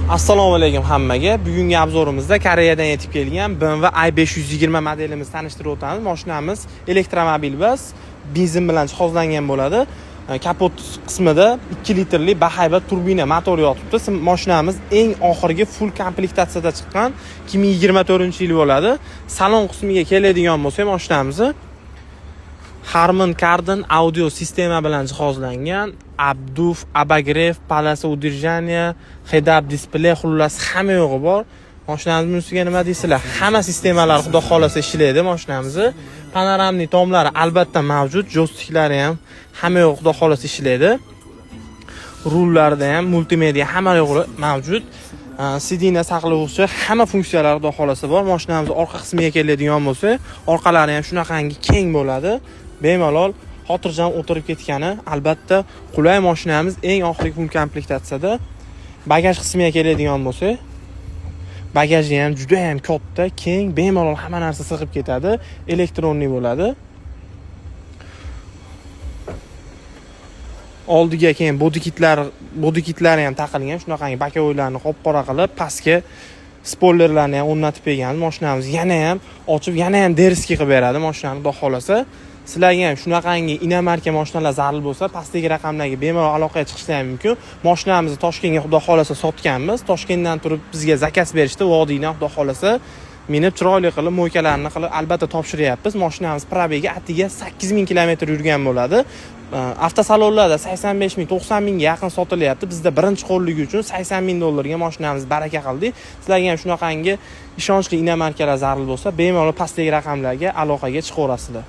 Assalomu alaykum hammaga. Bugungi обзор imizda Koreyadan yetib kelgan BMW i520 modelimizni tanishtirib o'tamiz. Mashinamiz elektromobil emas, benzin bilan jihozlangan bo'ladi. Kapot qismida 2 litrli bahaybat turbina motor yotibdi. Mashinamiz eng oxirgi full komplektatsiyada chiqqan, 2024-yil bo'ladi. Salon qismiga keladigan bo'lsak, mashinamizni Harman Kardon audio sistema bilan jihozlangan, обдув, обогрев, полоса удержания, head-up display, xullas, hamma yo'g'i bor. Mashinamizni ustiga nima deysizlar? Hamma sistemalar, xudo xohlasa, ishlaydi mashinamizni. Панорамный tomlari albatta mavjud, joystiklari ham, hamma yo'g'i, xudo xohlasa, ishlaydi. Rullarda ham multimedia, hamma yo'g'i mavjud. Сиденье saqlovchi hamma funksiyalari, xudo xohlasa, bor. Mashinamiz orqa qismiga keladigan bo'lsa, orqalari ham shunaqangi keng bo'ladi. Bemalol xotirjam o'tirib ketgani albatta qulay. Mashinamiz eng oxirgi full komplektatsiyada. Bagaj qismiga keladigan bo'lsak, bagaji ham juda ham katta, keng, bemalol hamma narsa sig'ib ketadi, электронный bo'ladi. Oldiga keyin bodikit lari ham taqilgan, shunaqangi боковой larni qop qora qilib, pastga spoilerlarni ham o'rnatib qo'ygan. Mashinamiz yana ham ochib, yana ham дерзкий qilib beradi mashinani, xudo xohlasa. Sizlarga ham shunaqangi иномарка mashinalar zarur bo'lsa, pastdagi raqamlarga bemalol aloqaga chiqishlar ham mumkin. Mashinamizni Toshkentga, xudo xohlasa, sotganmiz. Toshkentdan turib bizga заказ berishdi, vodiydan, xudo xohlasa, minib, chiroyli qilib, мойка larni qilib, albatta topshiryapmiz. Mashinamiz пробег i atiga 8000 kilometr yurgan bo'ladi. Avtosalonlarda 85 ming, 90 mingga yaqin sotilyapti. Bizda birinchi qo'lligi uchun 80 ming dollarga mashinamiz baraka qildik. Sizlarga ham shunaqangi ishonchli иномарка lar zarur bo'lsa, bemalol pastdagi raqamlarga aloqaga chiqaverasizlar.